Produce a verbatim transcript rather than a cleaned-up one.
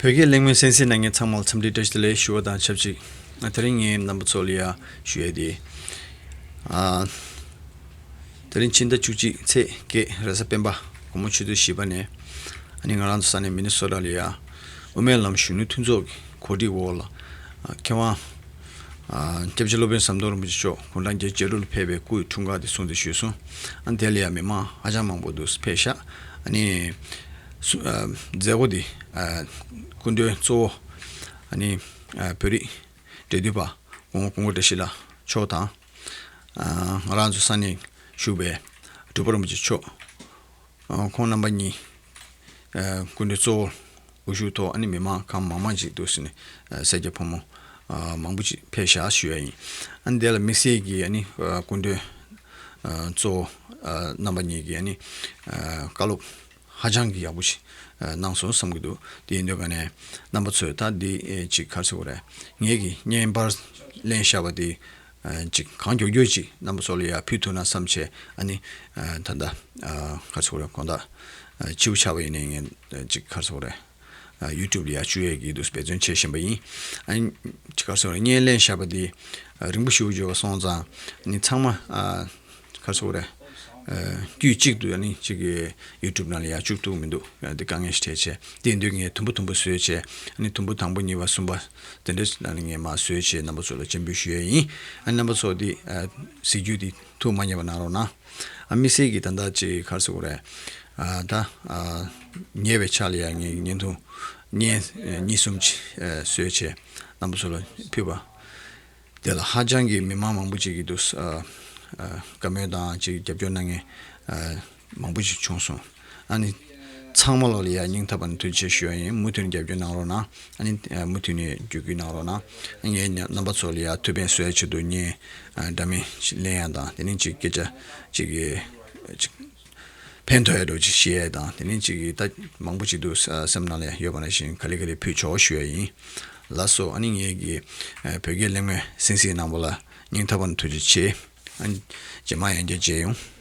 བོད་སྐད་གླེང་མོལ་གསན་གཟིགས་གནང་མཁན་ཚང་མ་ལ་འཚམས་འདྲི་བཀྲ་ཤིས་བདེ་ལེགས་ཞུ་བ་དང་ཆབས་ཅིག་ཨ། དེ་རིང་ངས་རྣམ་པ་ཚོ་ལ་ཡ་ཞུ་ཡས་དེ། ཨ། དེ་རིང་ཕྱི་ཟླ་བཅུ་གཅིག་ཚེས་བརྒྱད་རེས་གཟའ་སྤེན་པ་དགོང་མོ་ཆུ་ཚོད་བཞི་པ་ནས། ཨ་ནི་ང་རང་ཚོ་ས་གནས་མི་ནི་སོ་ཊ་ལ་ཡ་དབུ་མའི་ལམ་གཞོན་ནུ་མཐུན་ཚོགས་ཀྱི་གོ་སྒྲིག་འོག་ལ། ཨ། མཁས་དབང་། ཨ། སྐྱབས་རྗེ་སློབ་དཔོན་ཟམ་གདོང་རིན་པོ་ཆེ་མཆོག་དགུང་གྲངས་བརྒྱད་ཅུ་གྱ་དྲུག་ལ་ཕེབས་པའི་སྐུའི་འཁྲུངས་སྐར་དེ་སྲུང་བརྩི་ཞུས་སོང་། ཨ་ནི་དེ་ལ་ཡ་མི་མང་ཧ་ཅང་མང་པོ་འདུག་ཕེབས་ཤག་ཨ་ནི་སུ། ཨ། མཛད་སྒོ་འདི། ཨ། སྐུ་མགྲོན་གཙོ་བོ། ཨ་ནི། ཨ། བོད་རིགས་འབྲེལ་མཐུད་པ་སྐུ་ངོ་སྐུ་ངོ་བཀྲ་ཤིས་ལགས་མཆོག་དང་། ཨ། ང་རང་ཚོ་ས་གནས་བཞུགས་པའི་འབྲུག་པ་རིན་པོ་ཆེ་མཆོག་ཨ། ཁོང་རྣམ་པ་གཉིས། ཨ། སྐུ་མགྲོན་གཙོ་བོ་འོས་ཤོག་ཐོག་ཨ་ནི་མི་མང་གང་མང་མང་ཅིག་འདུག་ཟེར་ནས། ཨ། སེར་སྐྱ་ཕོ་མོ། ཨ། མང་པོ་ཅིག་ཕེབས་ཤག་ཞུ་ཡ་ཡིན། ཨ་ནི་དེ་ལ་དམིགས་བསལ་གྱིས་ཨ་ནི། ཨ། སྐུ་མགྲོན། ཨ། གཙོ་བོ། ཨ། རྣམ་པ་གཉིས་ཀྱིས་ཨ་ནི། ཨ། བཀའ་སློབ་ཧ་ཅང་གི་ཡག་པོ་ཞིག་ཨ། གནང་སོང་བསམ་གྱི་འདུག་དེ་ཡིན་དུས་ཀ་ནས་རྣམ་པ་ཚོས་ད་འདི་ཅིག་ག་རེ་ཟེར་དགོས་རེད། ངེད་ཀྱིས་བརྙན་པར་ལེན་བཞག་པ་དེ། ཨ། ཅིག་གང་མགྱོགས་མགྱོགས་ཅིག་རྣམ་པ་ཚོ་ལ་ཡར་ཕུལ་ཐུབ་ན་བསམ་བྱས། ཨ་ནི། ཨ། ད་ལྟ། ཨ། ག་རེ་ཟེར་དགོས་རེད། དགོང་དག་ཨ། ཕྱི་པོ་ཆགས་པ་ཡིན་ནའི་ངས་ཅིག་ག་རེ་ཟེར་དགོས་རེད། ཨ། ཡུ་ཊུབ་ལ་ཡར་བཅུག་ཡས་ཀྱི་འདུག་འབད་བརྩོན་བྱེད་བཞིན་པ་ཡིན། ཨ་ནི་ཅིག་ག་རེ་ཟེར་དགོས་རེད། བརྙན་ལེན་བཞག་པ་དེ་ཨ། རིང་པོ་ཞེ་པོ་འགྱོ་བ་སོང་ཙང་ཨ་ནི་ཚང་མ། ཨ། ག་རེ་ཟེར་དགོས་རེད། ཨ། དཀྱུས་གཅིག་ཏུ་ཨ་ནི་ཅིག་གི་ཡུ་ཊུབ་ནང་ལ་ཡར་བཅུག་ཐུབ་མི་འདུག་ཨ། དེ་དཀའ་ངལ་ཞིག་འཕྲད་བྱས། དེ་ཡིན་དུས་ངས་དུམ་བུ་དུམ་བུ་བཟོས་བྱས། ཨ་ནི་དུམ་བུ་དང་པོ་གཉིས་པ་གསུམ་པ་དེ་འདྲ་ནང་ལ་ངས་མར་བཟོས་བྱས་རྣམ་པ་ཚོ་ལ་སྤྱན་འབུལ་ཞུ་ཡས་ཡིན། ཨ་ནི་རྣམ་པ་ཚོ་དེ། ཨ། གཟིགས་རྒྱུ་དེ་ཐུགས་མ་མཉེས་པ་གནང་རོགས་གནང་། ཨ། དམིགས་བསལ་གྱིས་ད་ལྟ་ཅིག་ག་རེ་ཟེར་དགོས་རེད། ཨ། ད། ཨ། ཉེ་བའི་ཆར་ལ་ཡ་ངས་བརྙན་ཐུང་བརྙན། ཨ། གཉིས་གསུམ་ཅིག་ཨ། བཟོས་བྱས་རྣམ་པ་ཚོ་ལ་ཕུལ་བ། དེ་ལ་ཧ་ཅང་གི་མི་མང་མང་པོ་ཅིག་གིས་འདུག་ཨ། ཨ། བཀའ་མོལ་དང་ཅིག་རྒྱབ་སྐྱོར་གནང་མཁན། ཨ། མང་པོ་ཞིག་བྱུང་སོང་། ཨ་ནི་ཚང་མ་ལོ་ལ་ཡ་སྙིང་ཐག་པ་ནས་ཐུགས་རྗེ་ཆེ་ཞུ་ཡ་ཡིན། མུ་མཐུད་ནས་རྒྱབ་སྐྱོར་གནང་རོགས་གནང་། ཨ་ནི། ཨ། མུ་མཐུད་ནས་བརྒྱུད་སྐུལ་གནང་རོགས་གནང་། ཨ། ངས་རྣམ་པ་ཚོ་ལ་ཡ་ཐུགས་ཕན་གསོས་ཡ་ཆེད་དུ་བརྙན། ཨ། འདྲ་མིན་ཞིག་ལེན་ཡ་དང་། དེ་ནས་ཅིག་སྐད་ཆ་ཅིག་གི་ཅིག་ཕན་ཐོགས་ཡ་འདྲ་ཅིག་བཤད་ཡ་དང་། དེ་ནས་ཅིག་གི་ད་མང་པོ་ཅིག་འདུག་ཨ། སེམས་ནང་ལ་ཡོད་པ་ནང་བཞིན་ག་ལེ་ག་ལེ་ཕུལ་ཆོག་ཞུ་ཡ་ཡིན། ལགས་སོ། ཨ་ནི་ངེད་ཀྱི། ཨ། བོད་སྐད་གླེང་མོལ་གསན་གཟིགས་གནང་བ་ལ་སྙིང་ཐག་པ་ནས་ཐུགས་རྗེ་ཆེ། ཨ་ནི་རྗེས་མ་ཡང་བསྐྱར་མཇལ་ཡོང་།